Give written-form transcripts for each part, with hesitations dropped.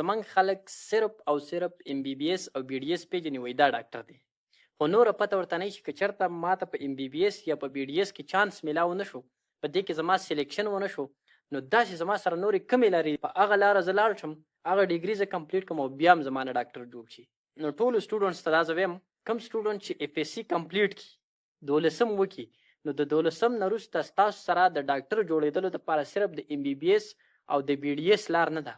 زمونږ خلک صرف او صرف ایم بي بي اس او بي ډي اس پیژني، وایي دا ډاکټر دی، خو نوره پته ورته نه شي. که چېرته ماته په ایم بي بي اس یا په بي ډي اس کې چانس میلاو نه شو، په دې کې زما سلیکشن ونه شو، نو داسې زما سره نورې کمې لارې، په هغه لاره زه لاړ شم، هغه ډیګري زه کمپلیټ کړم او بیا هم زما نه ډاکټر جوړ شي. نو ټولو سټوډنټس ته دا زه وایم، کوم سټوډنټ چې اف اس سي کمپلیټ کړي، دولسم وکړي، نو د دولسم نه وروسته ستاسو سره د ډاکټر جوړېدلو لپاره صرف د ایم بي بي اس او د بي ډي اس لار نه ده.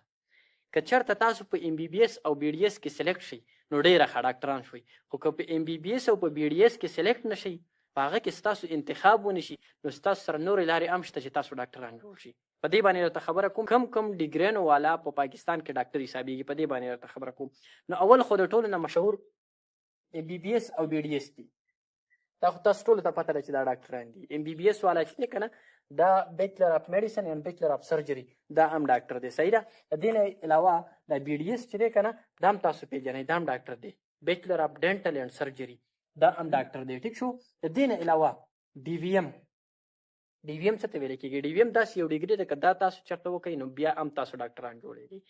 که چېرته تاسو په ایم بي بي اس او بي ډي اس کې سلیکټ شئ، نو ډېره ښه، ډاکټران شوئ، خو که په ایم بي بي اس او په بي ډي اس کې سلیکټ نه شئ، په هغه کې ستاسو انتخاب ونه شي، نو ستاسو سره نورې لارې هم شته چې تاسو ډاکټران جوړ شئ. په دې باندې درته خبره کوم، کم کم ډیګرینو والا په پاکستان کې ډاکټر حسابېږي، په دې باندې درته خبره کوم. نو اول خو د ټولو نه مشهور ایم بي بي اس او بي ډي اس دي. دا خو تاسو ټولو ته پته ده چې دا ډاکټران دي. ایم بي بي اس والا چې دی که نه، دا بیچلر اف میډیسن اینډ بیچلر اف سرجري، دا هم ډاکټر دی، صحیح ده. د دې نه علاوه دا بي ډي اس چې دی که نه، دا هم تاسو پېژنئ، دا هم ډاکټر دی، بیچلر اف ډینټل اینډ سرجري، دا هم ډاکټر دی، ټیک شو. د دې نه علاوه ډي وي ایم، ډي وي ایم څه ته ویل کېږي؟ ډي وي ایم داسې یو ډیګري ده، که دا تاسو چېرته وکړئ، نو بیا هم تاسو ډاکټران جوړېږئ.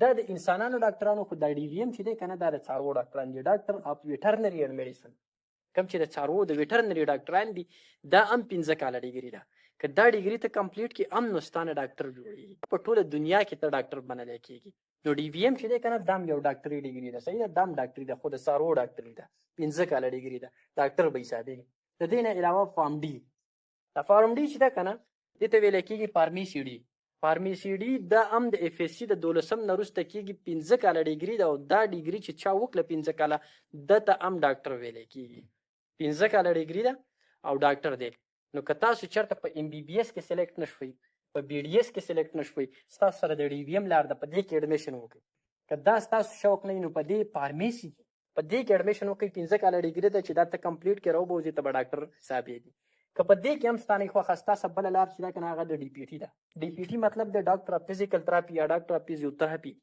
دا د انسانانو ډاکټرانو، خو دا ډي وي ایم چې دی که نه، دا د څاروو ډاکټران دي، ډاکټر اف ویټرنري اینډ میډیسن، کوم چې د څاروو د ویټرنري ډاکټران دي. دا هم 5 کاله ډیګري ده. که دا ډیګري ته کمپلیټ کړي هم، نو ستا نه ډاکټر جوړېږي، په ټوله دنیا کې ته ډاکټر بنلی کېږي. نو ډي وي ایم چې دی که نه، دا هم یو ډاکټري ډیګري ده، صحیح ده. دا هم ډاکټري ده، خو د څاروو ډاکټري ده، 5 کاله ډیګري ده، ډاکټر به حسابېږي. د دې نه علاوه فارم ډي، دا فارم ډي چې ده که نه، دې ته ویل کېږي فارمیسي ډي. فارمیسي ډي دا هم د اف اس سي د دولسم نه وروسته کېږي، 5 کاله ډیګري ده، او دا ډیګري چې چا وکړه 5 کاله، ده ته هم ډاکټر ویل کېږي. 5 کاله ډیګري ده او ډاکټر دی. نو که تاسو چېرته په ایم بي بي اس کې سلیکټ نه شوئ، په بي ډي اس کې سلیکټ نه شوئ، ستاسو سره د ډي وي ایم لار ده، په دې کې اډمیشن وکړئ. که دا ستاسو شوق نه وي، نو په دې فارمیسي، په دې کې اډمیشن وکړئ. 5 کاله ډیګري ده چې دا ته کمپلیټ کړې، راوبوځې، ته به ډاکټر حسابېږي. که په دې کې هم ستا نه خوښه، ستا بله لار چې ده که نه، هغه د ډي پي ټي ده. ډي پي ټي مطلب د ډاکټر اف فزیکل تراپي یا ډاکټر اف فزیوتراپي.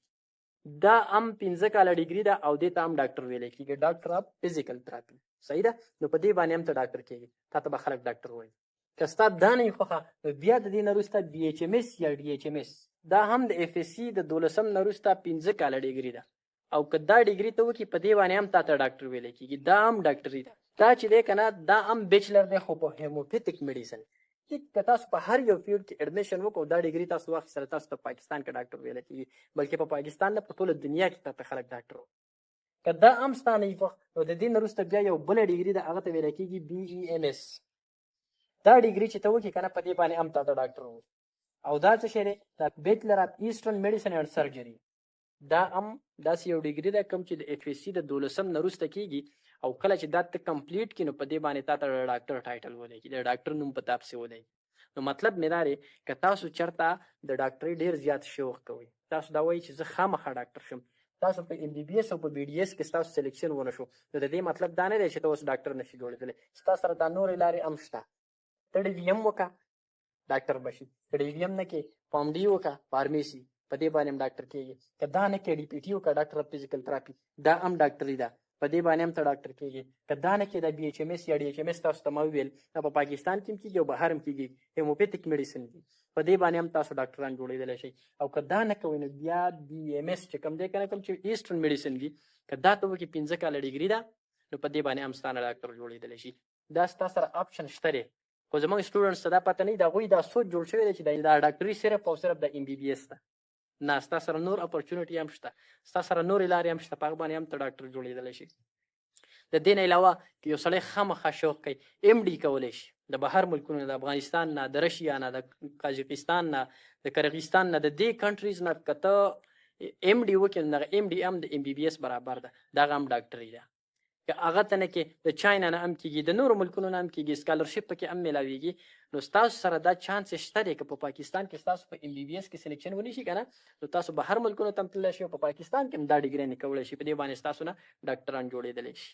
دا هم 5 کاله ډیګري ده او دې ته هم ډاکټر ویل کېږي، ډاکټر اف فزیکل تراپي، صحیح ده. نو په دې باندې هم ته ډاکټر کېږي، تا ته به خلک ډاکټر وایي. که ستا دا نه خوښه، نو بیا د دې نه وروسته بي ایچ ایم اس یا ډي ایچ ایم اس، دا هم د اف اس سي د دولسم نه وروسته 5 کاله ډیګري ده، او که دا ډیګري ته وکړي، په دې باندې هم تا ته ډاکټر ویل کېږي. دا هم ډاکټري ده. دا چې دی که نه، دا هم بیچلر دی، خو په هیموپیتک میډیسن. که تاسو په هر یو فیلډ کې اډمیشن وکړو، دا ډیګري تاسو واخیستله، تاسو ته پاکستان کې ډاکټر ویل کېږي، بلکې په پاکستان نه، په ټوله دنیا کې تاته خلک ډاکټر. که دا هم ستا نه خوښ، نو د دې نه وروسته بیا یو بله ډیګري ده، هغه ته ویل کېږي بي ای ایم اس. دا ډیګري چې ته وکړې که نه، په دې باندې هم تاته ډاکټر وایي. او دا څه شی دی؟ دا بیچلر اف ایسټرن میډیسن اینډ سرجري، دا هم داسې یو ډیګري ده کوم چې د اف اس سي د دولسم نه وروسته کېږي، او کله چې دا ته کمپلیټ کړي، نو په دې باندې تا ته د ډاکټر ټایټل ولګي، د ډاکټر نوم په تا پسې ولګي. نو مطلب مې دا دی، که تاسو چېرته د ډاکټرۍ ډېر زیات شوق کوئ، تاسو دا وایئ چې زه خامخا ډاکټر شم، تاسو په ایم بي بي اس او په بي ډي اس کې ستاسو سلیکشن ونه شو، نو د دې مطلب دا نه دی چې ته اوس ډاکټر نشي جوړېدلی. ستا سره دا نورې لارې هم شته. ته ډي وي ایم وکړه، ډاکټر به شي. که ډي وي ایم نه کې، فارم ډي وکړه، فارمیسي، په دې باندې هم ډاکټر کېږي. که دا نه کې، ډي پي ټي وکړه، ډاکټر اف فزیکل تراپي، دا هم ډاکټري ده، په دې باندې هم ته ډاکټر کېږي. که دا نه کې، دا بي ایچ ایم اس یا ډي ایچ ایم اس تاسو ته ما وویل، دا په پاکستان کې هم کېږي او بهر هم کېږي، هیموپیتک میډیسن دي، په دې باندې هم تاسو ډاکټران جوړېدلی شئ. او که دا نه کوئ، نو بیا بي ایم اس چې کوم دی که نه، کوم چې ایسټرن میډیسن دي، که دا ته وکړې، 5 کاله ډیګري ده، نو په دې باندې هم ستا نه ډاکټر جوړېدلی شي. دا ستا سره آپشن شته دی، خو زموږ سټوډنټس ته دا پته نه، د هغوی دا سوچ جوړ شوی دی چې دا ډاکټري صرف او صرف د ایم بي بي اس ده. نه، ستا سره نور اپرچونټي هم شته، ستا سره نورې لارې هم شته، په هغه باندې هم ته ډاکټر جوړېدلی شي. د دې نه علاوه که یو سړی خامخا شوق کوي، ایم ډي کولی شي، د بهر ملکونو، د افغانستان نه، د رشیا نه، د قازقستان نه، د کرغستان نه، د دې کنټریز نه که ته ایم ډي وکړې، نو دغه ایم ډي هم د ایم بي بي اس برابر ده، دغه هم ډاکټري ده. که هغه ته نه کې، د چاینا نه هم کېږي، د نورو ملکونو نه هم کېږي، سکالرشپ پکې هم میلاویږي. نو ستاسو سره دا چانس شته دی، که په پاکستان کې ستاسو په ایم بي بي اس کې سلیکشن ونشي که نه، نو تاسو بهر ملکونو ته هم تللی شئ او په پاکستان کې هم دا ډیګري کولی شئ، په دې باندې ستاسو نه ډاکټران جوړېدلی شي.